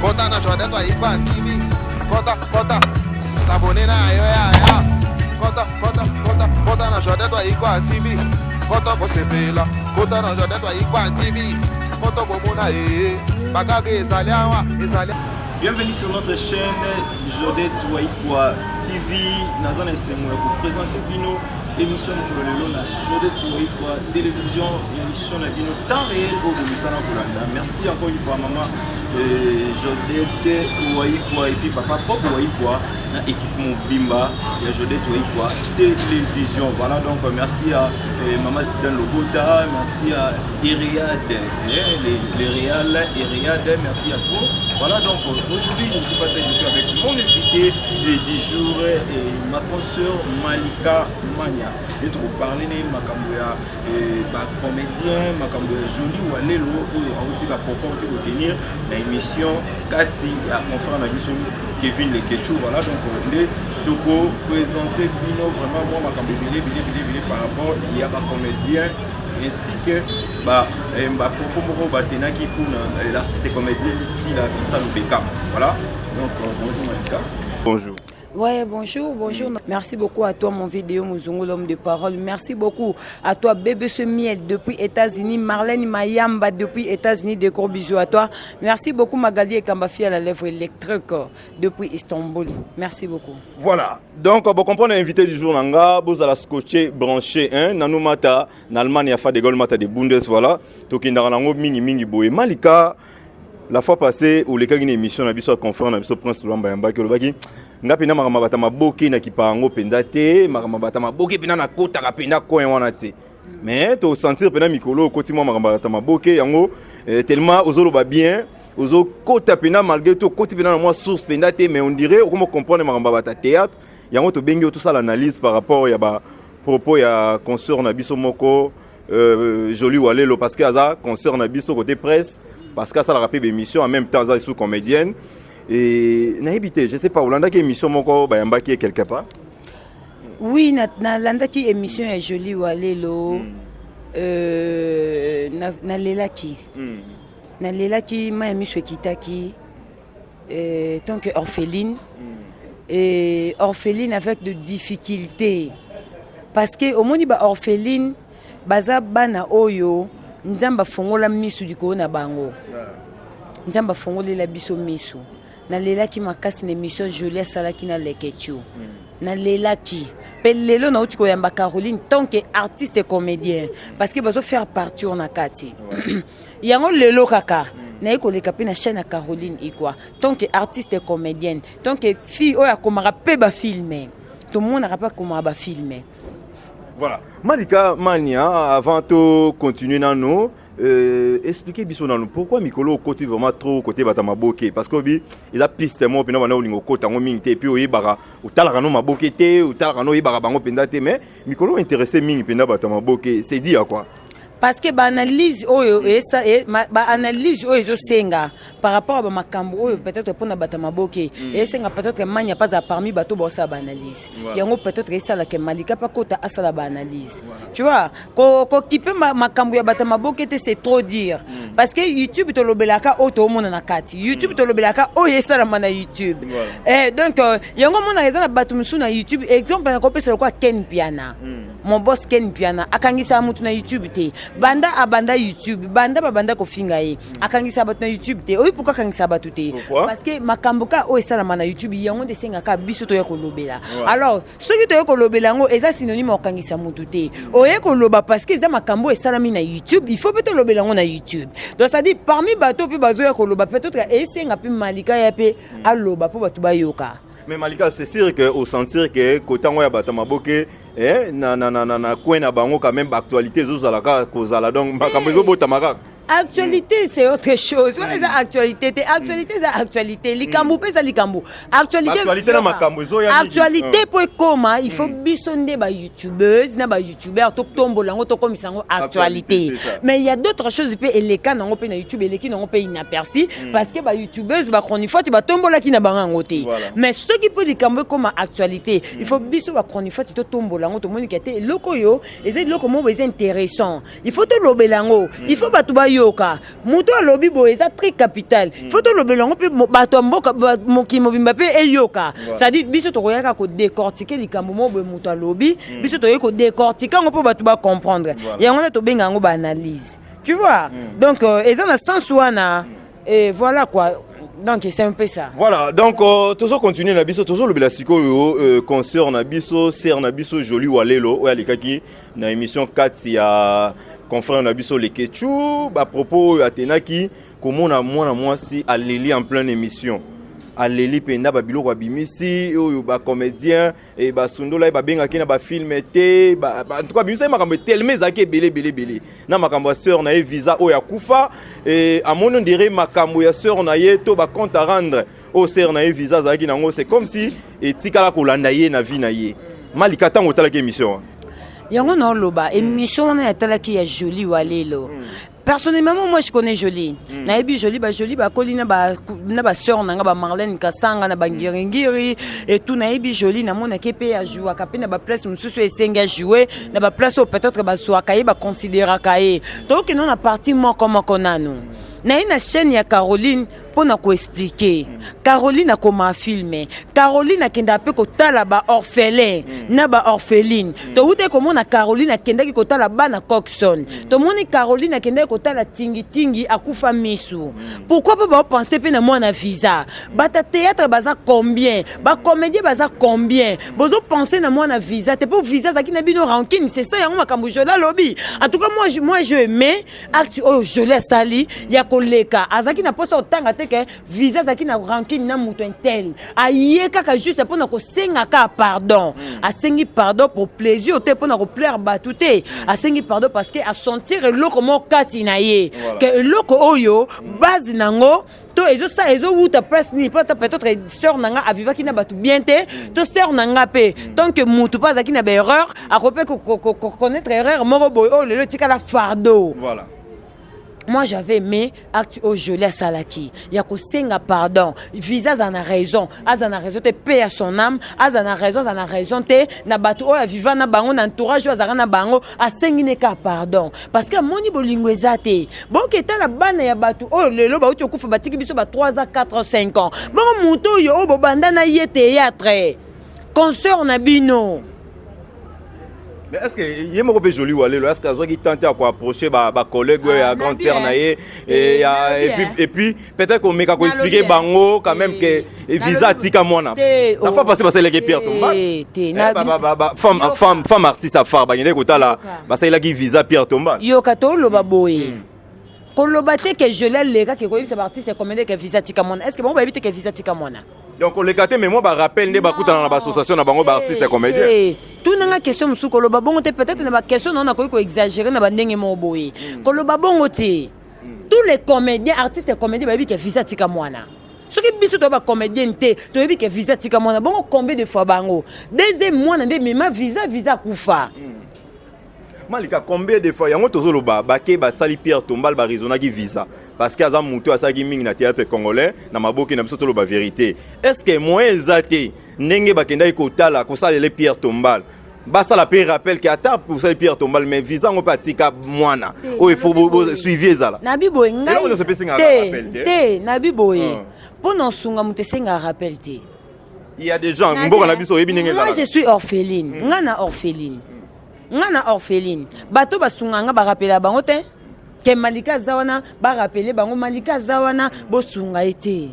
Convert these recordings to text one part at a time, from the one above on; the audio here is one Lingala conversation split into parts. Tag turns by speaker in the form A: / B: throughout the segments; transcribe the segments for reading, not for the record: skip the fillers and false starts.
A: Kota na Jodette Waikwa TV. Kota, kota. S'abonner na yo ya ya. Kota, kota, kota, kota na Jodette Waikwa TV. Kota kosepela. Kota na Jodette Waikwa TV. Kota komona eh. Bakaka ezali awa, ezali.
B: Bienvenue sur notre chaîne Jodette Waikwa TV. Naza na esengo ya kopresente bino émission mokolo lelo na Jodette Waikwa télévision, émission na bino temps réel oyo bomesana kolanda. Merci encore une fois maman Jodette Waikwa et puis papa Bob Waikwa na équipe mobimba ya Jodette Waikwa télévision. Voilà, donc merci à maman Zidane Lobota, merci à Eriad, les Réal Eriad, merci à toi. Voilà, donc aujourd'hui je ne suis pas seul, je suis avec mon invité du jour et ma consoeur Malika Mania. Et pour parler de makambo ya ba comédien, makambo ya Jolie Walelo oyo auti ba propos auti ko tenir na émission kati ya confrère na biso Kevin Leketchou. Voilà, donc nde toko présenter bino vraiment moi makambo ebele ebele ebele ebele par rapport ya ba comédien ainsi que ba propos moko batenaki mpona l'artiste comédien Sila Bisalu Bekam. Voilà, donc bonjour Malika.
C: Bonjour.
D: Ouais, bonjour, bonjour. Merci beaucoup à toi, mon vidéo Muzungu, l'homme de parole. Merci beaucoup à toi, Bébé Ce Miel, depuis États-Unis. Marlène Mayamba, depuis États-Unis. De gros bisous à toi. Merci beaucoup, Magali et Kambafi à la lèvre électrique, depuis Istanbul. Merci beaucoup.
C: Voilà. Donc, bon, comprendre l'invité du jour, nanga, vous allez scotcher, brancher, hein, Nanou Mata, en Allemagne, il y a fait de Gaulle Mata de Bundes, voilà. Donc, il y a un mingi mingi boye. Malika, la fois passée, où les gars, une émission, on a vu sur conférence, on a vu sur Prince Luamba Yamba, qui est nga mpenza makambo bata maboke na kipa yango mpenza te, makambo bata maboke mpenza nakotaka mpenza coin wana te, mais tosentir mpenza mikolo okoti mwa makambo bata maboke yango tellement ozoloba bien, ozokota mpenza malgré tout okoti mpenza na mwa source mpenza te, mais on dirait okoma comprendre makambo bata théâtre yango. Tobengi yo tosala analyse par rapport ya bapropos ya consœur na biso moko Jolie Walelo, parce que aza consœur na biso côté presse, parce que asalaka mpe bémission, en même temps aza sous comédienne. Et nayebi te, je sais pas, olandaki émission moko bayambaki ye quelque part?
D: Oui, nalandaki émission ya Jolie Walelo. Nalelaki, nalelaki, mai ya miso ekitaki, tant que orpheline et orpheline avec de difficultés, parce que omoni ba orpheline baza bana oyo Nzambe afongola miso likolo na bango, Nzambe afongolela biso miso. Nalelaki makasi na émission Jolie asalaki na Leketio, nalelaki mpe lelo nauti koyamba Caroline tant que artiste comédien, parce que bazofaire partir na kati yango. Lelo kaka naye koleka mpe na chaîne ya Caroline Ikwa tant que artiste comédienne, tant que fille oyo akomaka mpe bafilme, tomonaka mpe akomaka bafilme.
C: Voilà, Malika Mania, avant de continuer nano, expliquer biso nano pourquoi mikolo okoti vraiment trop côté bata maboke, parce que obi eza piste moko mpena bana olinga okota yango mingi te, et puis oyebaka otalaka no maboke te, otalaka no oyebaka bango mpenza te, mais mikolo intéressé mingi mpenza bato ya maboke, c'est dit à quoi?
D: Parce que baanalyse oyo baanalyse oyo ezosenga par rapport à bamakambo oyo, peut-être mpona bato ya maboke, esenga peut-être Mania mpe azala parmi bato baosala baanalyse yango. Peut-être esalaka Malika mpe akota asala baanalyse, tu vois. Kokipe makambo ya bato ya maboke te, c'est trop dire, parce que YouTube tolobelaka oyo toomona na kati YouTube, tolobelaka oyo esalama na YouTube. Donc yango omonaka eza na bato mosusu na YouTube. Exemple nakopesa lokola Ken Piana, mon boss Ken Piana, akangisaka motu na YouTube te. Banda abanda YouTube, banda babanda kofinga ye, akangisaka bato na YouTube te. Oyi pourquoi akangisaka bato te? Parce que makambo ka oyo esalama na YouTube, yango nde esengaka biso toya kolobela. Alors soki toye kolobela yango, eza synonyme ya kokangisa motu te. Oye koloba parce que eza makambo oyo esalami na YouTube, il faut mpe tolobela yango na YouTube. Donc c'est à dire parmi bato mpe bazoya koloba, peut-être esenga mpe Malika ya mpe aloba mpo bato bayoka.
C: Mais Malika, c'est sûr que osentir que kotango ya bato ya maboke na coin na bango, quand même baactualité ezozala kaka kozala, donc makambo ezobotama kaka.
D: Actualité, c'est autre chose. Wana eza actualité te. Actualité eza actualité, likambo mpe eza likambo.
C: Actualité na makambo ezoya
D: mingi. Actualité mpo ekóma, il faut biso nde bayoutubeuse na bayoutuber totombola yango, tokomisa yango actualité.
C: C'est ça.
D: Mais il y a d'autres choses mpe eleka nango mpe na YouTube, eleki nango mpe inaperçu, parce que bayoutubeuse, bachronifuati batombolaki na bango yango te. Mais soki mpo likambo ekóma actualité, il faut biso bachronifuati totombola yango, tomoniki te eloko oyo eza eloko moko eza intéressant, il faut tolobela yango, il faut bato bayoka. Bayoka moto alobi boye, eza très capital. Faut tolobela yango mpe bato ya mboka, mokili mobimba mpe eyoka. C'est-à-dire biso tokoyaka kodécortiquer likambo moko boye moto alobi, biso toyei kodécortiquer yango mpo bato bacomprendre. Yango wana tobenga yango baanalyse, tu vois. Donc eza na sens wana et voilà quoi, donc c'est un peu ça.
C: Voilà, donc tozo continuer na biso, tozolobela sikoyo concert na biso, sœur na biso Jolie Walelo oyo alekaki na émission kati ya confrère na biso Lekechu. Bapropos oyo atenaki komona mwana mwasi aleli en pleine émission, aleli mpenza babiloko abimisi oyo bacomédien e basundola ye, babengaki na bafilm te. En tout cas abimisaki makambo etelema, ezalaki ebele ebele ebele na makambo ya sœur na ye Visa oyo akufa. E amoni on dirait makambo ya sœur na ye to bacompte à rendre oyo sœur na ye Visa azalaki nango, c'est comme si etikala kolanda ye na vie na ye. Malika, ntango otalaki émission wana?
D: Yango naoloba, émission wana yatalaki ya Jolie Walelo, personnellement moi je connais Jolie, nayebi Jolie, bajoli bakoli na basœur na nga, bamarlène Kasanga na bangiringiri et tout. Nayebi Jolie, namonaki mpe ajouaka mpe na baplace mosusu, esengi ajoue na baplace oyo peut-être bazwaka ye, baconsidéraka ye. Tokokende na partie moko moko nanu naye na chaîne ya Caroline mpo na koexpliquer. Caroline akoma film, Caroline akendaka mpe kotala baorphelin na baorpheline. Towutaki komona Caroline akendaki kotala bana Coxon, tomoni Caroline akendaki kotala Tingitingi akufa misu. Pourquoi mpe baopense mpe na mwana Visa? Bato théâtre baza combien? Bacomédien baza combien? Bozopense na mwana Visa te mpo Visa azalaki na bino rancune, c'est ça. Yango makambo Jolie alobi. En tout cas moi je aimé acte oyo Jolie asali ya koleka. Azalaki na mposa kotanga te ke Visa azalaki na rancune na moto un tel. Aye kaka juste mpona kosenga kaka pardon. Asengi pardon pour plaisir te, mpona koplaire bato te. Asengi pardon parce que asentir eloko moko kati na ye, ke eloko oyo base nango to ezosala, ezowuta place nini? Mpo peut-être sœur na nga avivaki na bato bien te, to sœur na nga mpe tant que mutu mpo azalaki na baerreur, akoki mpe connaître erreur moko boye oyo lelo etikala fardeau. Moi j'avais aimé acte oyo Jolie asalaki ya kosenga pardon. Visa aza na raison, aza na raison te, paix à son âme, aza na raison, aza na raison te, na bato oyo aviva na bango, na entourage oyo azalaka na bango, asengi ne ka pardon parce que amoni bolingo eza te. Boke tala bana ya bato oyo lelo bauti okufa, batiki biso ba 3 ans, 4 ans, 5 ans. Bongo moto oyo oyo bobanda na ye théâtre, consœur na bino.
C: Mais est-ce que ye moko mpe Jolie Walelo, est ce que azwaki temps te ya koapprocher bacollègue oyo ya grande sœur na ye et puis peut-être komeka koexpliquer bango quand même que Visa atika mwana? La fois passée basalelaki Pierre Tombal, femme artiste afar, bakendeki kotala, basalelaki Visa Pierre Tombal.
D: Yoka, toloba boye, koloba te ke Jolie alekaki koyebisa baartiste comédien ke Visa tika mwana. Est ce que bango bayebi te ke Visa tika mwana?
C: Donc oleka te, mais moi barappel nde bakutana na baassociation na bango baartiste comédien.
D: Tunanga question mosusu. Koloba bongo te, peut-être na baquestion nao nakoki koexagérer na bandenge moko boye. Koloba bongo te. Tous les comédiens, artistes comédien bayebi ke Visa tika mwana. Soki biso toya bacomédienne te, toyebi ke Visa tika mwana. Bongo combien de fois bango deuxième mwana nde mema Visa, Visa akufa?
C: Malika, combien de fois yango tozoloba, bake basali Pierre Tombal, baraisonnaki Visa parce que aza motu asalaki mingi na théâtre congolais na maboki na biso. Toloba vérité, est ce que moyen eza te ndenge bakendaki kotala kosalela Pierre Tombal, basala mpe rappel ke ata kosali Pierre Tombal, mais Visa yango mpe atika mwana oyo, il faut suivi ezala?
D: Nabi boye, ngai te, nabi boye, mpo na osunga moto esengaka rappel te.
C: Il y a des gens, mboka na biso, oyebi ndenge.
D: Moi je suis orpheline, nga na orpheline, nga na orpheline. Bato basunga nga, barapela bango te ke Malika aza wana. Barapele bango Malika aza wana, bosunga ye te.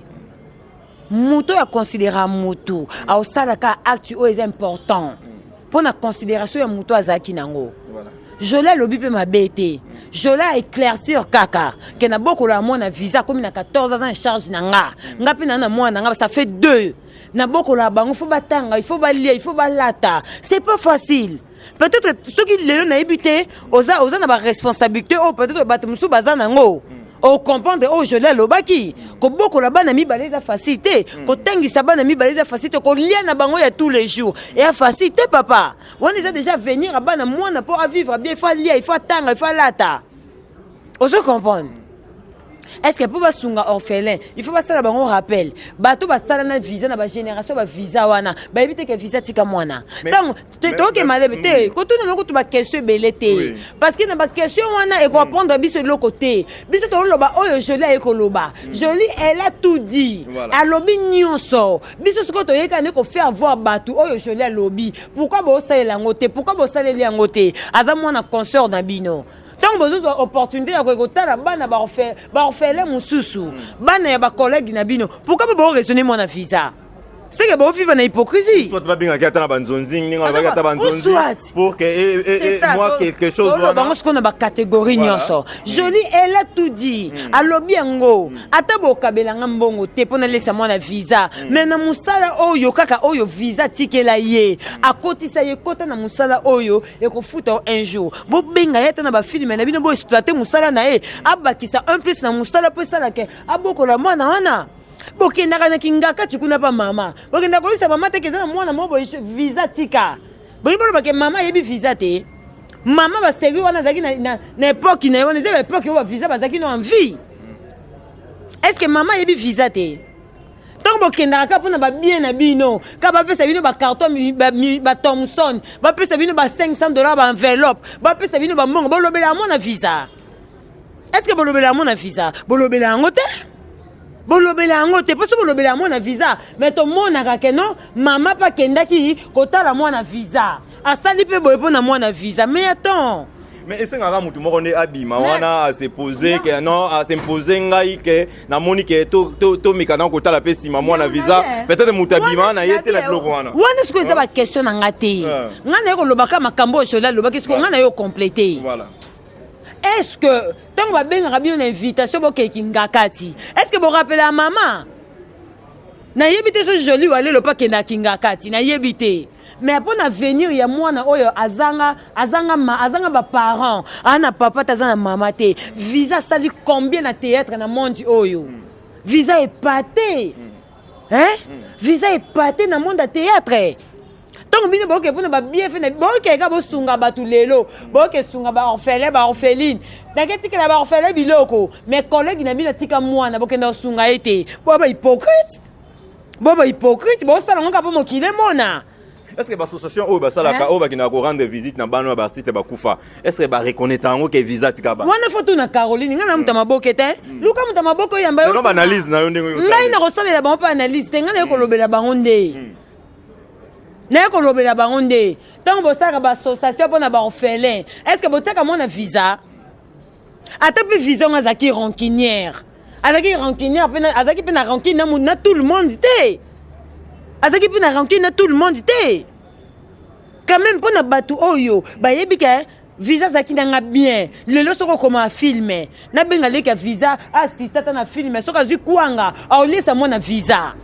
D: Moto oyo aconsidéra motu aosalaka acte oyo eza important mpo na considération ya moto azalaki nango. Jolie alobi mpe mabe te. Jolie aéclaircir kaka ke na bokolo ya mwana Visa akomi na 14, aza na charge na nga, nga mpe na mwana na nga, ça fait deux. Na bokolo ya bango, faut batanga, il faut balia, il faut balata, c'est pas facile. Peut-être soki lelo nayebi te, oza na baresponsabilité oyo peut-être bato mosusu baza nango, ocomprendre oyo Jolie alobaki. Kobokola bana mibale eza facile te, kotangisa bana mibale eza facile te, kolia na bango ya tous les jours eya facile te. Papa wana eza déjà venir ya bana. Mwana mpo avivre bien, il faut alia, il faut atanga, il faut alata. Ozo comprendre? Est ce que mpo basunga orphelin, il faut basala bango rappel? Bato basala na visa na bagénération, bavisa wana bayebi te ke visa tika mwana. Ntango toke malebe te, kotuna na kutu baquestion ebele te, parce que na baquestion wana ekoapprendre biso eloko te. Biso toloba oyo Joli aye koloba. Joli, elle a tout dit, alobi nyonso. Biso sikoyo toyeka nde kofaire voir bato oyo Joli alobi. Pourquoi bosalela yango te? Pourquoi bosaleli yango te? Aza mwana consort na bino. Ntango bozozwa opportunité ya koye kotala bana baorphelin mosusu, bana ya bacollègue na bino, pourquoi mpo boraisonne mwana visa seke bovivre na hypocrisie?
C: Soit babengaki ata na banzonzi, ndenge alobaki, ata banzonzi pour que moi quelque chose.
D: Wana bango sikoyo na bacatégorie nyonso. Joli, elle a tout dit, alobi yango. Ata bokabelanga mbongo te mpo nalesa mwana visa, mais na mosala oyo kaka oyo visa tikela ye, akotisa ye, kota na mosala oyo ekofuta un jour. Bobenga ye ata na bafilme na bino, boexploite mosala na ye, abakisa un plus na mosala mpo esalake abokola mwana wana. Bokendaka na Kingakati kuna pa mama, bokendaka koyebisa mama teke eza na mwana moko boye visa tika. Boyi bolobake mama ayebi visa te. Mama baseri wana azalaki na époque na ye wana, eza baépoque oyo bavisa bazalaki no en vie. Est ce que mama ayebi visa te? Ntango bokendaka kaka mpona babien na bino, kaka bapesa bino bacarton bathomson, bapesa bino ba 500 $, baenveloppe, bapesa bino bambongo, bolobela yango na visa? Est ce que bolobela yango na visa? Bolobela yango te, bolobela yango te. Mposo bolobela yango na visa, mais tomonaka ke non, mama mpe akendaki kotala mwana visa, asali mpe boye mpo na mwana visa. Mais attends.
C: Mais esengaka motu moko nde abima wana, asepose ke non, asimpose ngai ke namoni ke tomeka na kotala mpe nsima mwana visa. Peut-être moto abima na ye te na biloko wana.
D: Wana sikoyo eza baquestion na nga te. Ngai naye kolobaka makambo oyo Joli alobaki. Sikoyo ngai naye okomplete. Est ce que ntango babengaka bino na invitation, bokeki Ngakati, est ce que borapela mama? Nayebi te so Joli walelo mpo akendaka Kingakati, nayebi te. Mais mpo na avenir ya mwana oyo azanga, azanga, ma, azanga baparent, aza na papa te, aza na mama te. Visa asali combien na théâtre na monde oyo? Visa epate, hein? Visa epate na monde ya théâtre. Ntango bino boke mpona babienfait na bokeka, bosunga bato lelo, boke sunga baorphelin, baorpheline, nake tikela baorphelin biloko, mais collègue na bino atika mwana, bokenda kosunga ye te. Boya bahypocrite, bo bahypocrite, bosala ngo kaka mpo mokili emona.
C: Est ce que baassociation oyo basalaka, oyo bakendaka korendre visite na bana oyo baartiste bakufa, est ce que bareconnaître yango ke visa tika ba?
D: Wana fo tuna Caroline. Ngai na moto ya maboke te. Luka moto ya maboke oyamba.
C: Selon baanalyse na yo, ndenge oyo
D: ngai na kosalela bango mpe analyse te. Ngai naye kolobela bango nde, naye kolobela bango nde. Ntango bosalaka baassociation mpo na baorphelin, est ce que botiaka mwana visa? Ata mpe visa ngo azalaki rancunière, azalaki rancunière mpe, azalaki mpe na rancune na tout le monde te, azalaki mpe na rancune na tout le monde te. Quand même, mpo na bato oyo bayebi ke visa azalaki nanga bien, lelo soki okoma film, nabenga leki ya visa, asiste ata na film, soki azwi kwanga, aoliesa mwana visa.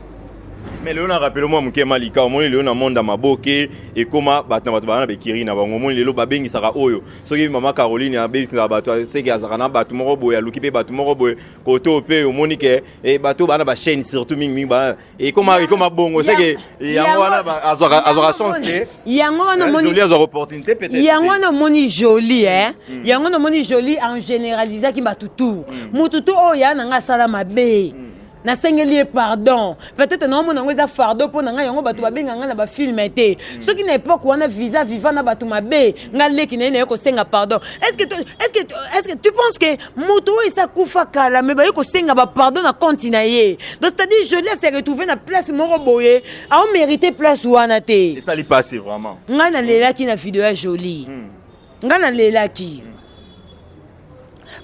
C: Mais lelo na rappele mwa moke, Malika, omoni lelo na monde ya maboke ekóma bato na bato baa na bekiri na bango. Omoni lelo babengisaka oyo, soki mama Caroline abengisaka bato, seke azalaka na bato moko boye, aluki mpe bato moko boye koto mpe. Omoni ke bato baa na bachaîne surtout mingimingi, ekoma bongo, seke yango wana azwaka chance te.
D: Yango wana omoni
C: Joli azwaka opportunité peut-être.
D: Yango wana omoni Joli, eh yango wana omoni Joli en généralisaki bato tu. Motu tu oyo ya na nga asala mabe, nasengeli ye pardon. Peut-être naomona yango eza fardeau mpo na ngai, yango bato babenga ngai na bafilme te. Soki na époque wana visa viva na bato mabe, nga leki na ye naye kosenga pardon. Est ce que tu penses que moto oyo esi akufa kala, me baye kosenga bapardon na compte na ye? Donc c'est à dire Joli ase retrouve na place moko boye, aomérite place wana te.
C: Esali pasi vraiment.
D: Ngai nalelaki na video ya Joli, ngai nalelaki.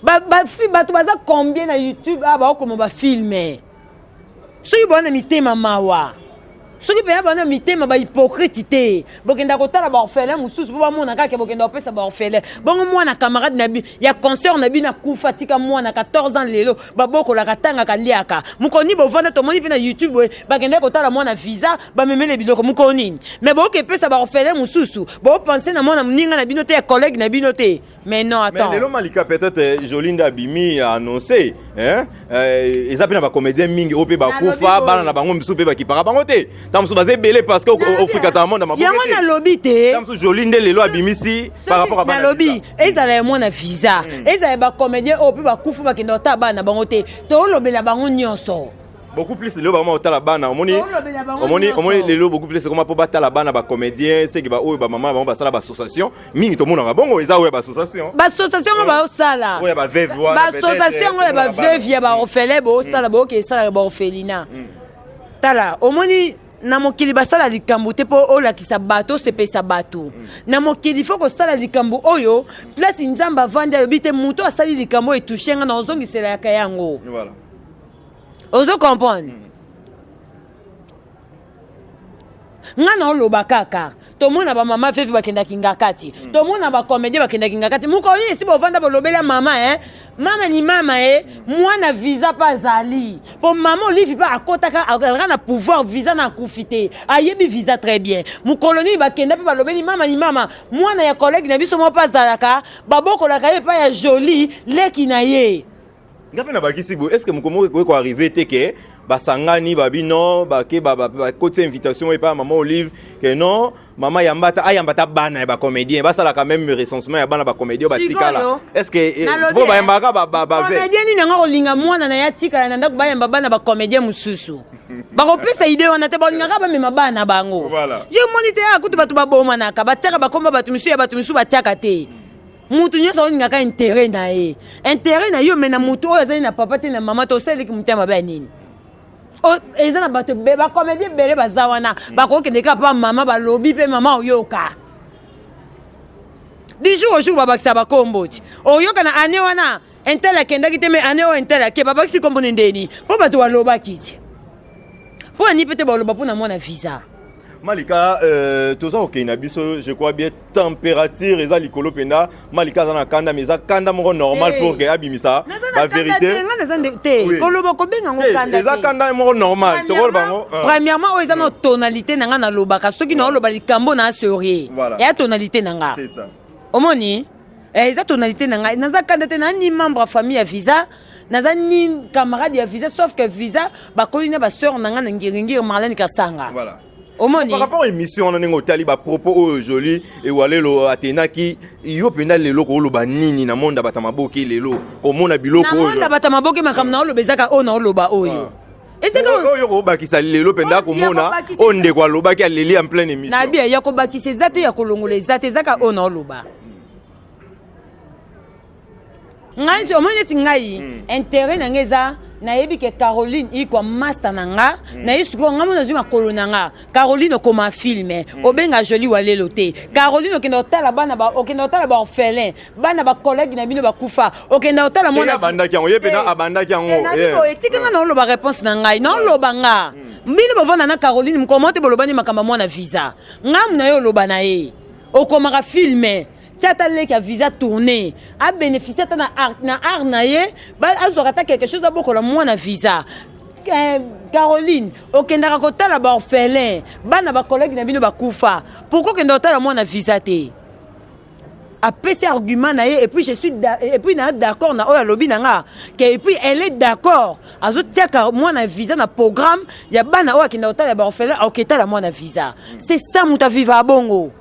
D: Bato baza combien na YouTube awa baokoma bafilme? Soki boza na mitema mawa, soki mpenza boza na mitema bahypocrite te, bokenda kotala baorphelin mosusu mpo bamona kaka bokenda kopesa baorphelin bongo. Mwana camarade na ya consort na bino akufa, tika mwana 14 ans, lelo babokolaka, tangaka, liaka. Mokolo nini bovanda? Tomoni mpe na YouTube boye bakendaki kotala mwana visa, bamemele biloko. Mokolo nini? Mais bokoki epesa baorphelin mosusu, bopense na mwana moninga na bino te, ya collègue na bino te. Mais non, attends.
C: Mais lelo, Malika, peut-être Joli nde abimi a annoncé. Hein? Eza mpe na bacomédien mingi oyo mpe bakufa, bana na bango misusu mpe bakipaka bango te. Ntango mosusu baza ebele parce que ofrikata monde
D: ya yango nalobi te.
C: Ntango mosusu Joli nde lelo abimisi par rapport à bana.
D: Nalobi, ezala ya mwana visa, ezala ya bacomédien oyo mpe bakufa, bakenda kotala bana na bango te, toolobela bango nyonso.
C: Beaucoup plus lelo bakoma kotala bana, omoni, omoni, omoni lelo beaucoup plus ekoma mpo batala bana bacomédien, seke baoyo bamama na bango basala baassociation mingi. Tomonaka bongo eza oyo ya baassociation.
D: Baassociation ngo baosala.
C: Oyo ya baveuve wana.
D: Baassociation ngo ya baveuve, ya baorphelin, boosala, booke esalaka baorphelinat. Tala, omoni, na mokili basala likambo te mpo olakisa bato, osepelisa bato. Na mokili fo kosala likambo oyo place Nzambe avandi, alobi te moto asali likambo oyo etouche nga na ozongiselaka yango. Ozo comprendre? Nga na oloba kaka, tomona bamama veuve bakendaki ngakati, tomona bacomédien bakendaki ngakati. Mokolo nini esi bovanda bolobela mama e mama ni mama e mwana visa mpe azali mpo mama Olive mpe akɔtaka, azalaka na pouvoir, visa na akufi te, ayebi visa très bien. Mokolo nini bakenda mpe balobeli mama ni mama, mwana ya collègue na biso moko mpe azalaka, babokolaka ye epai ya Joli, leki na ye?
C: Nga mpe nabakisi boye: est ce que mokolo moko ekoki koarrive te ke basangani babi non, bake bakoti invitation epai ya mama Olive ke non, mama yamba ata, ayamba ata bana ya bacomédien, basalaka même recensement ya bana bacomédien oyo batikala? Est ce que po bayambaka bave?
D: Comédien nini yango kolinga mwana na ye atikala na ndako, bayamba bana bacomédien mosusu? Bakopesa idée wana te, balingaka bamema bana bango. Yo moni te, akutu bato babomanaka, batiaka bakomba bato misusu ya bato misusu, batiaka te. Mutu nyonso alingaka intérêt na ye, intérêt na yo. Me na mutu oyo azali na papa te, na mama te, osaleliki motema mabe ya nini? Eza na bato bacomédien ebele baza wana, bakokende kaka mpa mama, balobi mpe mama oyoka. Du jour au jour babakisa bakombo ti oyoka na année wana un tel akendaki te, mais année oyo un tel ake, babakisi kombo ne ndeni mpo bato balobaki ti mpo ani mpe te baloba mpo na mwana visa.
C: Malika, toza kokende na biso, je crois bien température eza likolo mpenza. Malika aza na kanda, mais eza kanda moko normal pour ke abimisa bavérité.
D: Te, koloba kobenga ngo kanda.
C: Eza kanda moko normal, tokoloba yango.
D: Premièrement, oyo eza na tonalité na nga, nalobaka soki naoloba likambo na sérieux, eya tonalité na nga. Omoni, eza tonalité na ngai. Naza kanda te, na ni membre ya famille ya visa, naza ni camarade ya visa, sauf que visa bakoli na basœur na ngai na Ngiringiri, Marlene Kasanga.
C: Voilà.
D: Omoni.
C: Par rapport à émission wana, ndenge otali bapropos oyo Joli Ewalelo atenaki yo mpenza lelo, kooloba nini na monde ya bato maboke lelo, komona biloko?
D: Na monde ya bato maboke, makambo na oloba ezaka oyo naoloba oyo.
C: Oyo kobakisa lelo mpenza, komona oyo ndeko alobaki, aleli en pleine émission.
D: Nabi ya kobakisa eza te, ya kolongola eza te, ezaka oyo naoloba. Ngai omoni neti ngai, intérêt na ngai eza nayebi ke Caroline ikwa master na nga. Naye sikoyo ngai mo nazwi makolo na nga. Caroline, okoma film, obenga Joli Walelo te. Caroline, okenda kotala bana, okenda kotala baorphelin, bana bacollègue na bino bakufa, okenda kotala.
C: Mwana abandaki yango, ye mpena abandaki yango.
D: Etika nga naoloba réponse na ngai, naoloba nga. Bino bovanda na Caroline, mokoma te bolobani makambo mwana visa. Ngamu na ye oloba na ye, okomaka film, tia ata leki ya visa tourné, abénéficie ata na art, na art na ye, azwaka ata quelque chose, abokola mwana visa. Caroline, okendaka kotala baorphelin, bana bacollègue na bino bakufa, pourquoi okenda kotala mwana visa te? Apesi argument na ye, et puis je suis et puis na d'accord na oyo alobi na nga ke, et puis elle est d'accord, azotiaka mwana visa na programme ya bana oyo akenda kotala baorphelin, akoketala mwana visa. C'est ça, moto aviva bongo.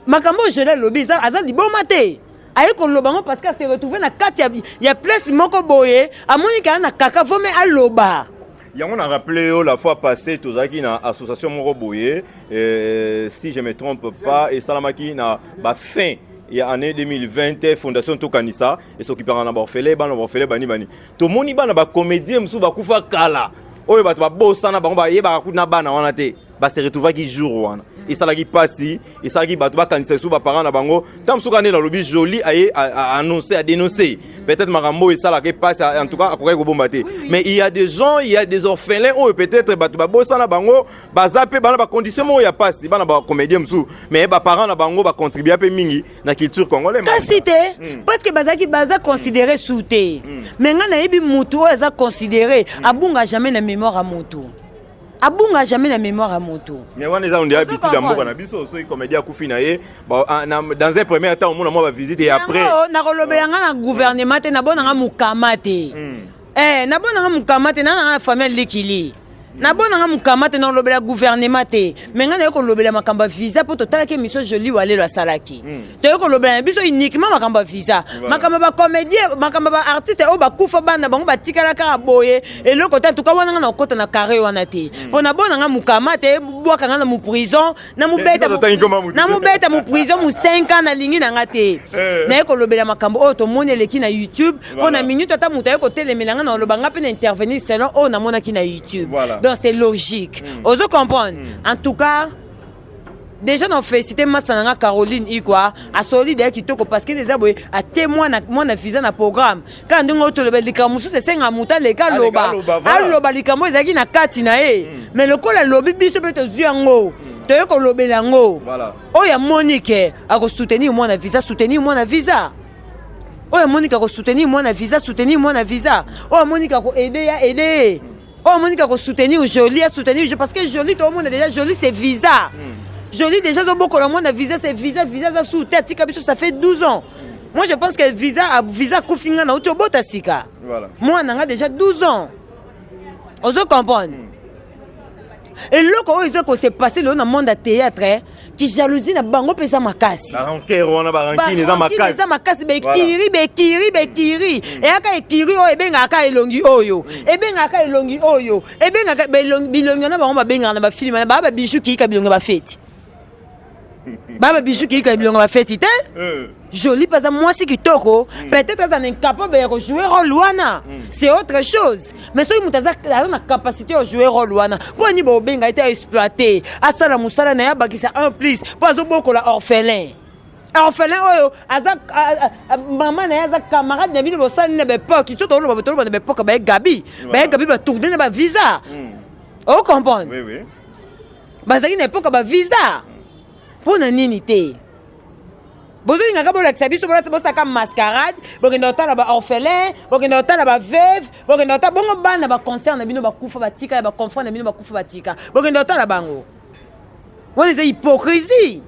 D: Makambo oyo Joli alobi, aza liboma te. Aye koloba ngo parce que ase retrouve na kati ya place moko boye, amoni kaka na kaka vome aloba.
C: Yango na rappelé yo la fois passée, tozalaki na association moko boye, si je me trompe pas, esalamaki na bafin ya année 2020, fondation Tokanisa, esokipaka na baorphelin, bana baorphelin bani bani. Tomoni bana bacomédien mosusu bakufa kala, oyo bato babosana bango, bayebaka kutu na bana wana te, base retrouvaki jour wana. Esalaki mpasi, esalaki bato bakanisa lisusu baparent na bango. Ntango mosusu nde nalobi, Joli aye annoncer, adénoncer peut-être makambo oyo esalaka mpasi. En tout cas akokaki kobomba te. Mais il y a des gens, il y a des orphelins oyo peut-être bato babosana bango, baza mpe bana bacondition moko ya mpasi, bana bacomédien mosusu, mais baparent na bango bacontribua mpe mingi na culture congolais.
D: Kasi te, parce que bazalaki, baza considéré su te. Mais ngai nayebi mutu oyo aza considéré abunga jamais na mémoire ya mutu. Abunga jamais na mémoire ya moto.
C: Mais wana eza onde habitude ya mboka na biso. Soki comédien akufi na ye, dans un premier temps omona mwa bavisite et après
D: Nakolobela nga na gouvernement te, nabonanga mokama te. Nabonanga mokama te, nanga na famille likili, nabonanga mokama te, nakolobela gouvernement te. Mais ngai naye kolobela makambo ya visa mpo totalaki émission Joli Walelo asalaki. Toye kolobela na biso uniquement makambo ya visa, makambo ya bacomédien, makambo ya baartiste oyo bakufa, bana bango batikala kaka boye, eloko te. Antuka wana nga na kokɔta na carré wana te, mpo nabonanga mokama te. Bwaka nga na mu prison, namobeta mu prison mu 5 ans, nalingi na nga te. Naye kolobela makambo oyo tomoni eleki na YouTube, mpo na minute ata moto aye kotelemela nga na oloba, nga mpe na intervenir selon oyo namonaki na YouTube. Donc c'est logique, ozo comprendre. En tout cas, déjà na félicité masa na nga Caroline Ikwa, asoli deya kitoko, parce que eza boye, atie mwana mwana visa na programme. Kaka ndenge oyo toloba, likambo mosusu esenga moto aleka aloba, aloba likambo ezalaki na kati na ye. Mais lokola alobi, biso mpe tozwi yango, toye kolobela yango. Oyo amoni ke akosoutenir mwana visa, soutenir mwana visa. Oyo amoni ke akosoutenir mwana visa, soutenir mwana visa. Oyo amoni ke akoaider ya aider ye. Oyo amoni ke akosoutenir Jolie, asoutenir Jolie, parce que Jolie, toomona déjà, Jolie c'est visa. Jolie déjà azobokola mwana visa, c'est visa. Visa aza su te, atika biso, ça fait 12 ans. Moi je pense que visa, visa akufi, nga nauti obota sika. Mwana nga déjà 12 ans, ozo comprendre. Eloko oyo eza kose passer lelo na monde ya théâtre, ki jalousie na bango mpe eza makasi.
C: Barancœur wana, barancune eza makasi.
D: Eza makasi. Bekiri, bekiri, bekiri eyaka, ekiri oyo ebengaka elongi, oyo ebengaka elongi, oyo ebengaka bilongi wana. Bango babengaka na bafilms wana, baa babiju kiyika bilongi bafeti, baa babiju kiyika bilongi bafeti te. Jolie mpe aza mwasi kitoko, peut-être aza na incapable ya kojouer rôle wana, c'est autre chose. Mais soki moto aza na capacité ya jouer rôle wana, mpo ani bobenga ye te aexploite, asala mosala na ye, abakisa un plus, mpo azobokola orphelin? Orphelin oyo aza mama na ye aza camarade na bino, bosali na baépoque. So toloba, toloba na baépoque, baye Gabi, baye Gabi, batourne na bavisa, ocomprendre? Bazalaki na époque bavisa. Mpo na nini te bozolingaka bolakisa biso bosaka mascarade? Bokende kotala baorphelin, bokende kotala baveuve, bokende kotala bongo bana baconcert na bino bakufa batika, ya baconfrère na bino bakufa batika, bokende kotala bango. Wana eza hypocrisie.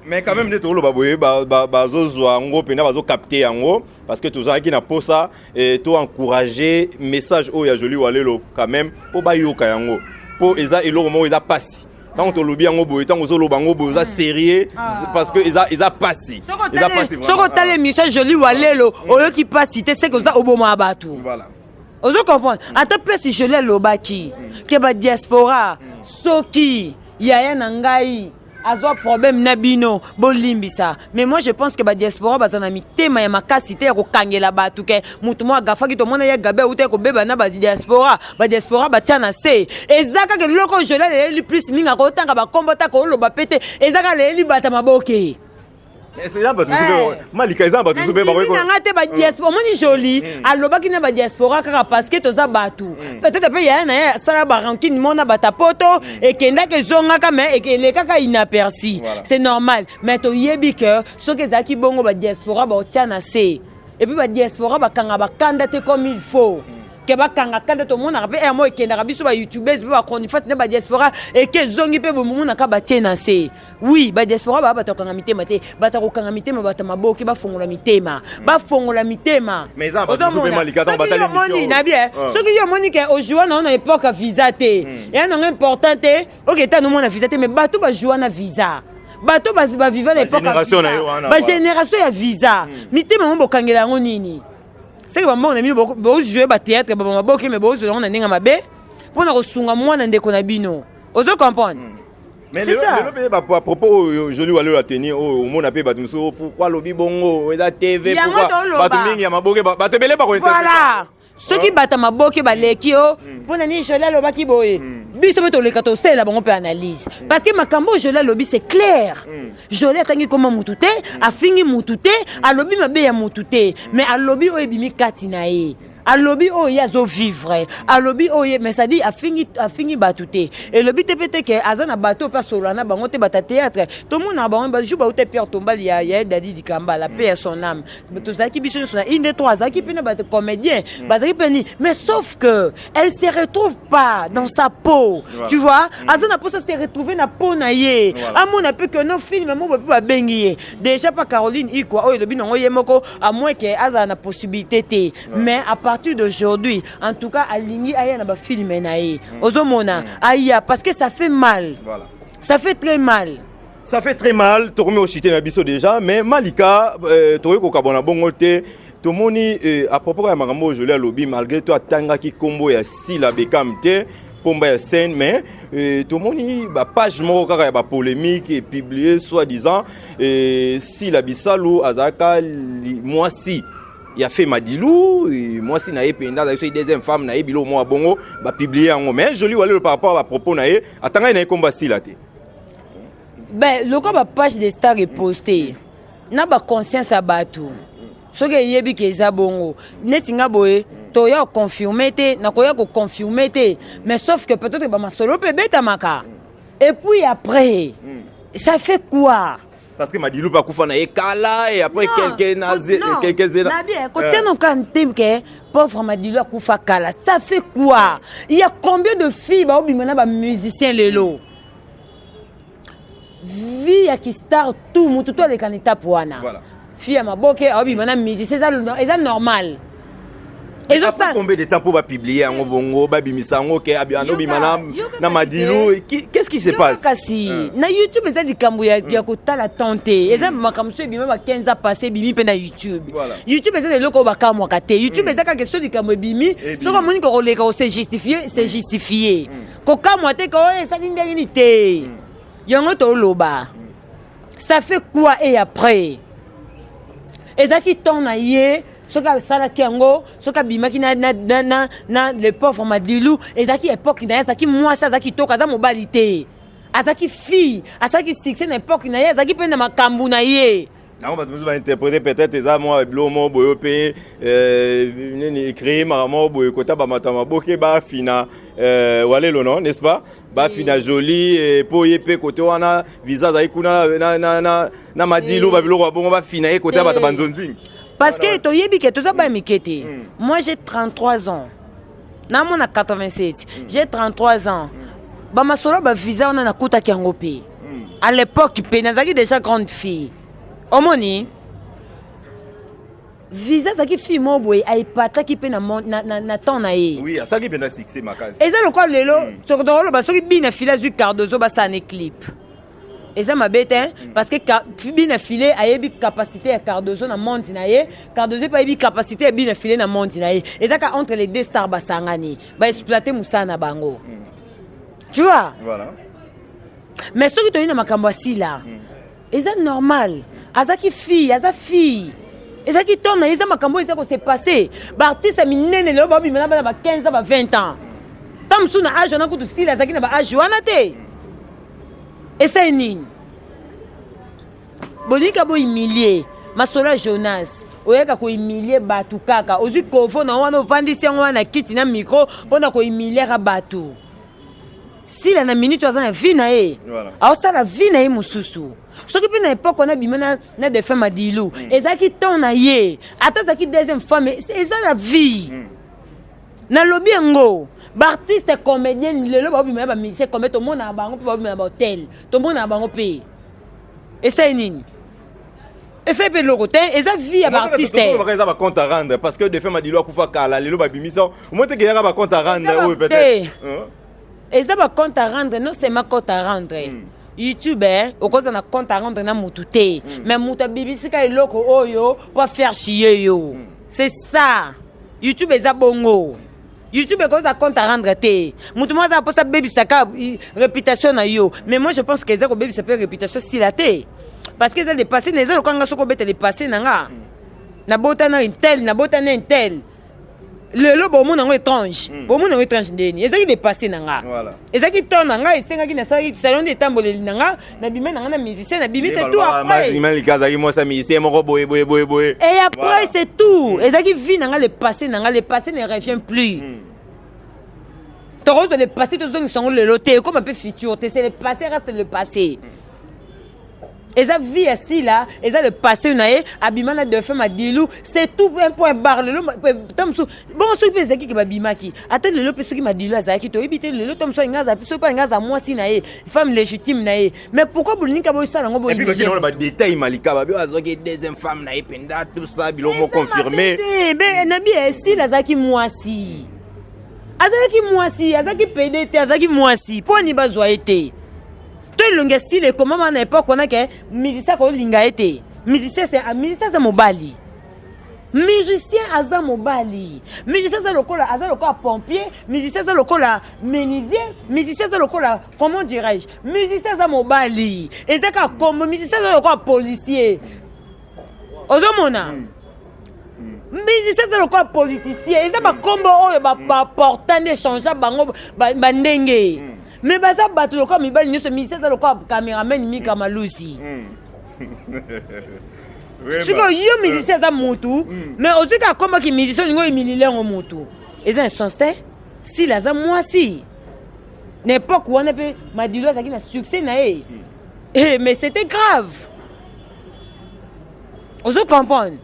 C: Mais quand même, nde tokoloba boye, bazozwa yango mpenza, bazocapter yango, parce que tozalaki na posa to encourager message oyo ya Joli Walelo quand même, mpo bayoka yango, mpo eza eloko moko eza pasi. Ntango tolobi yango boye, ntango ozoloba yango boye, oza sérieux, parce que eza pasi, eza pasi.
D: Soki otala émission Joli Walelo, oyoki pasi te, seke oza obomaka bato. Ozo comprendre? Ata place Joli alobaki ke badiaspora, soki yaya na ngai azwa problème na bino, bolimbisa. Mais moi je pense que badiaspora baza na mitema ya makasi te ya kokangela bato ke motu moko agafaki. Tomona ye Gabi auta ya kobeba na badiaspora, badiaspora batia na se. Eza kaka eloko oyo Joli aleleli plus mingi, akotanga bakombo ta kooloba pe te. Eza kaka leleli bata maboke.
C: Eza bato mosusu, Malika, eza bato mosusu mpe.
D: Nanga te, badiaspora omoni Joli alobaki na badiaspora kaka parce que toza bato. Peut-être mpe yaya na ye asala barancune mona bato poto, ekendaki ezongaka, mais elekaka inaperçu, c'est normal. Mais toyebi ke soki ezalaki bongo, badiaspora baotia na se. Et puis badiaspora bakanga bakanda te comme il faut ke bakanga kanda. Tomonaka mpe ere moko ekendaka biso bayoutubeurs mpe bachroniqueurs na badiaspora, eke ezongi mpe bomonaka batie na se. Oui, badiaspora baa bato akanga mitema te, bato akokanga mitema, bato maboke bafongola mitema, bafongola mitema.
C: Omoni
D: na bien, soki yo omoni ke ojoua nango na époque ya visa te, eya nango important te. Oke ta nomona visa te, mais bato bajoua na visa, bato baviva na époque, bagénération ya visa, mitema yango bokangela yango nini? Seke bambongo na bino bojouer bathéâtre, bamaboke, mais bozwa yango na ndenge mabe mpona kosunga mwana ndeko na bino. Ozo comprendre?
C: Mais lelo mpe, bapropos oyo Joli Walelo ateni oyo, omona mpe bato mosusu, pourquoi alobi bongo? Eza TV, bato mingi ya maboke, bato ebele.
D: Voilà, soki bato ya maboke baleki o mpona nini Joli alobaki boye, biso mpe toleka tosalela bango mpe analyse, parce que makambo oyo Joli alobi, c'est clair. Joli atangi koma mutu te, afingi mutu te, alobi mabe ya mutu te, mais alobi oyo ebimi kati na ye. Alobi oyo ye azovivre, alobi oyo ye, mais c'est-à-dire afingi, afingi bato te. Elobi te mpe te ke aza na bato mpe asolola na bango te. Bato ya théâtre, tomonaka bango jour bauta Pierre Tombali ya Dadi Dikambala, mpe ya son âme. Tozalaki biso nyonso na inde to azalaki mpe na bato comédien, bazalaki mpe nini, mais sauf que elle se retrouve pas dans sa peau. Tu vois, aza na mposa se retrouver na peau na ye. Amona mpe ke no film moko mpe babengi ye déjà pa Caroline Ikwa oyo elobi nango ye moko, à moins ke azala na possibilité te. Mais à partir d'aujourd'hui, en tout cas, alingi aya na bafilm na ye. Ozomona aya, parce que ça fait mal. Ça fait très mal.
C: Ça fait très mal. Tokomi oshite na biso déjà, mais Malika, tokoki kokabona bongo te. Tomoni à propos ya makambo oyo Joli alobi, malgré to atangaki nkombo ya Sila Bekam te, pomba ya scène, mais tomoni bapage moko kaka ya bapolémique epublie soi-disant Sila Bisalu azalaka mwasi ya fe Madilu, mwasi na ye mpenza, azalaki soki deuxième femme na ye, biloko moko ya bongo bapublie yango. Mais Joli Walelo, par rapport à bapropos na ye, atangaki na ye nkombo ya Sila te.
D: Ben, lokola bapage de star eposte na baconscience ya bato, soki eyebi ke eza bongo, neti nga boye, toya koconfirme te, nakoya koconfirme te, mais sauf que peut-être bamasolo mpe ebetamaka. Et puis après, ça fait quoi?
C: Parce que Madilu mpe akufa na ye kala et après quelques
D: Non,
C: quelques
D: na bien kotia noka te ke pauvre Madilu akufa kala. Ça fait quoi? Il y a combien de filles baobima na bamusicien lelo? Vie ya kistar, tout motu to aleka na étape wana. Fille ya maboke aobima na musicien, eza normal.
C: Après
D: Ezosala
C: combien de temps mpo bapublie yango bongo, babimisa yango ke anobima
D: Yoka
C: na
D: kasi
C: Madilu? Qu'est-ce qui se
D: Yoka
C: passe?
D: Kasi na YouTube eza likambo ya kotala temps te. Eza makambo so ebima ba 15 ans passé, ebimi mpe na YouTube. YouTube eza eloko oyo bakamwaka te. YouTube eza kaka so likambo ebimi.
C: Ebimi.
D: Soki omoni kokoleka kose justifie, se justifie. Kokamwa te ke oyo esali ndenge nini te. Yango toloba, ça fait quoi? Et après, ezalaki temps na ye. Soki asalaki yango, soki abimaki na le pauvre Madilu, ezalaki époque na ye. Azalaki mwasi, azalaki kitoko, aza mobali te, azalaki fille, asalaki succès na époque na ye, azalaki mpe na makambo na ye.
C: Yango bato mosusu bainterpréter peut-être eza mwa biloko moko boye mpe nini, créé maka moko boye kota bamato ya maboke bafina Walelo, non, n'est-ce pas? Bafina Joli mpo ye mpe kote wana visa azali kuna na Madilu, babiloko ya bongo, bafina ye kote ya bato banzonzingi.
D: Parce que toyebi ke toza baya mike te. Moi, j'ai 33 ans, namona 87, j'ai 33 ans. Bamasolo bavisa wana, nakutaki yango mpe à l'époque mpe nazalaki déjà grande fille. Omoni, visa azalaki fille moko boye, aepataki mpe na temps na ye.
C: Oui, asalaki mpenza succès makasi.
D: Eza lokola lelo tokoloba soki Bina File azwi Cardozo, basala ne clip, eza mabe te, parce que Bina File ayebi capacité ya Cardozo na monde na ye, Cardozo mpe ayebi capacité ya Bina File na monde na ye. Eza ka entre les deux stars basangani, baexploite mosala na bango, tu vois?
C: Voilà.
D: Mais soki toyei na makambo ya Sila, eza normal. Azalaki fille, aza fille, ezalaki temps na ye. Eza makambo oyo eza kose passe. Baartiste ya minene lelo babima na bana ba 15 ans, ba 20 ans. Ta mosusu na age wana kutu Sila azalaki na ba age wana te. Esali nini? Bolingi ka bohumilie masolo ya Jonas, oyaka kohumilie bato kaka. Ozwi kovo na wana, ovandisi yango wana na kiti na micro mpona kohumiliaka bato. Sila na minute aza na vie na ye. Aosala vie na ye mosusu. Soki mpe na époque wana abima na défunt Madilu, ezalaki temps na ye. Ata azalaki deuxième femme, eza na vie. Nalobi yango, baartiste comédien lelo baobima na bamusicien combien? Tomonaka bango mpe baobima na bahotel, tomonaka bango mpe. Esali nini? Esali mpe eloko te. Eza vie ya baartiste.
C: Eza bacompte à rendre, parce que défunt Madilu akufa kala, lelo babimisa omoi teke yaka bacompte à rendre oyo peut-être.
D: Eza bacompte à rendre, non seulement compte à rendre. YouTube, okoza na compte à rendre na mutu te, mais mutu abibisika eloko oyo po faire chier yo. C'est ça, YouTube eza bongo. YouTube ekoza compte à rendre te. Mutu moko aza mposa abebisaka réputation na yo, mais moi, je pense que eza kobebisa mpe réputation Sila te, parce que eza le passé na eza lokola nga. Soki obeta le passé na nga, nabotana un tel, nabotana un tel. Lelo bomona yango étrange, bomona yango étrange ndeni ezalaki dépassé na nga. Ezalaki temps na nga, esengaki nasalaki salon nde etamboleli na nga, nabima na nga na musicien, nabimi, c'est tout. Après
C: Malika azalaki mwasi ya musicien moko boye boye boye boye.
D: Et après, c'est tout. Ezalaki vie na nga, le passé na nga, le passé ne revient plus. Tokozwa le passé, tozongisa yango lelo te, ekoma mpe futur te. C'est le passé, reste le passé. Eza vie ya Sila, eza le passé na ye. Abima na défunt Madilu, c'est tout, un point barre. Lelo ta mosusu bongo, soki mpe ezalaki ke babimaki, ata lelo mpe soki Madilu azalaki, toyebi te. Lelo ta mosusu alingi aza, soki mpe alingi aza mwasi na ye, femme légitime na ye. Mais pourquoi bolingi ka bosala yango?
C: Et puis bakini wana badétail, Malika babi azwaki deuxième femme na ye mpenza, tout ça, biloko confirmé.
D: Nabi Esila azalaki mwasi, azalaki mwasi, azalaki pédé te, azalaki mwasi. Mpo ani bazwa ye te? To elongi esila ekomama na époque wana ke musicien akolinga ye te. Musicien, musicien aza mobali, musicien aza mobali. Musicien aza lokola pompier, musicien aza lokola menuisier, musicien aza lokola, comment dirais-je, musicien aza mobali. Eza kaka kombo. Musicien aza lokola policier, ozomona, musicien aza lokola politicien. Eza bakombo oyo baporta nde échange bango bandenge, mais baza bato lokola mibali nyonso. Musicien aza lokola cameraman Mika Malusi. Sikoyo yo musicien aza mutu, mais ozwi kaka akomaki musicien, olingi oyimilile yango mutu, eza insens te. Sila aza mwasi na époque wana mpe Madilu azalaki na succès na ye. Mais c'était grave, ozo comprendre,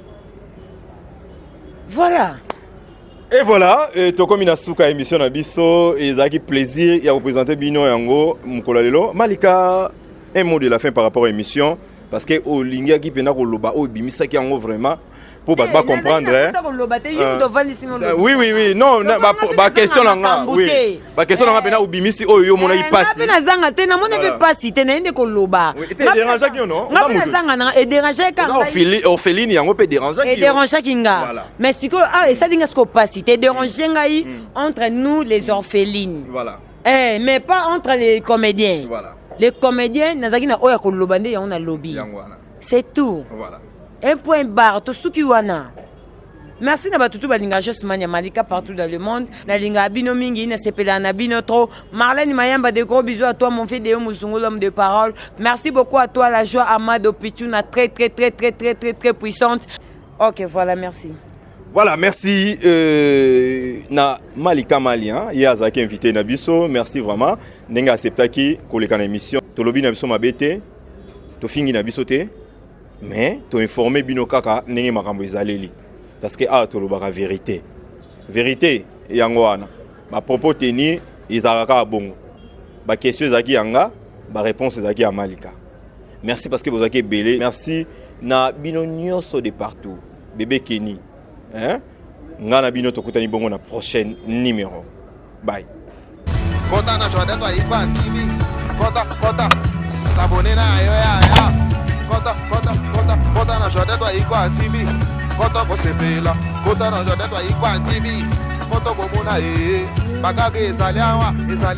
D: voilà.
C: Et voilà, tokomi na suka ya émission na biso. Ezalaki plaisir ya koprésente bino yango mokolo ya lelo. Malika, un mot de la fin par rapport à émission, parce que olingaki mpenza koloba oyo ebimisaki yango vraiment mpo bato bacomprendre. Oui, non, baquestion na nga, oui, baquestion na nga mpenza obimisi oyo yo omonaki pasi.
D: Mpe nazanga te, namoni mpe pasi te, naye nde koloba.
C: Edérangeaki yo, non?
D: Nga mpe nazanga nanga, edérangeaki.
C: Orpheline yango mpe dérangeaki.
D: Edérangeaki nga, mais sikoyo awa esali nga sikoyo pasi te. Edérange ngai entre nous les orphelines.
C: Voilà.
D: Eh, mais pas entre les comédiens.
C: Voilà.
D: Les comédiens, nazalaki na oyo ya koloba nde yango nalobi.
C: Yango wana.
D: C'est tout.
C: Voilà.
D: Un point barre, tosuki wana. Merci na bato tu balingaka Josman ya Malika partout dans le monde. Nalingaka bino mingi, nasepelaka na bino trop. Marlène Mayamba, de gros bisous à toi, mon fils Deo Muzungu, l'homme de parole. Merci beaucoup à toi, la joie Amado Pituna, très très très très très très très puissante. Ok, voilà, merci.
C: Voilà, merci na Malika Mali, hein, ye azalaki invité na biso. Merci vraiment ndenge acceptaki koleka na émission. Tolobi na biso mabe te, tofingi na biso te, mais toinforme bino kaka ndenge makambo ezaleli, parce que awa tolobaka vérité. Vérité yango wana, bapropos teni ezalaka kaka bongo. Baquestion ezalaki yanga, baréponse ezalaki ya Malika. Merci parce que bozalaki ebele. Merci na bino nyonso de partout. Bébé Kenny, hein? Nga na bino tokutani bongo na prochaine numéro. Bye.
A: Kota na Jordan Waikwa TV. Kota, kota. S'abonner na yo ya ya. Kota, kota, kota, kota na Jordan Waikwa TV. Kota kosepela. Kota na Jordan Waikwa TV. Kota komona ye. Bakaka ezali awa, ezali.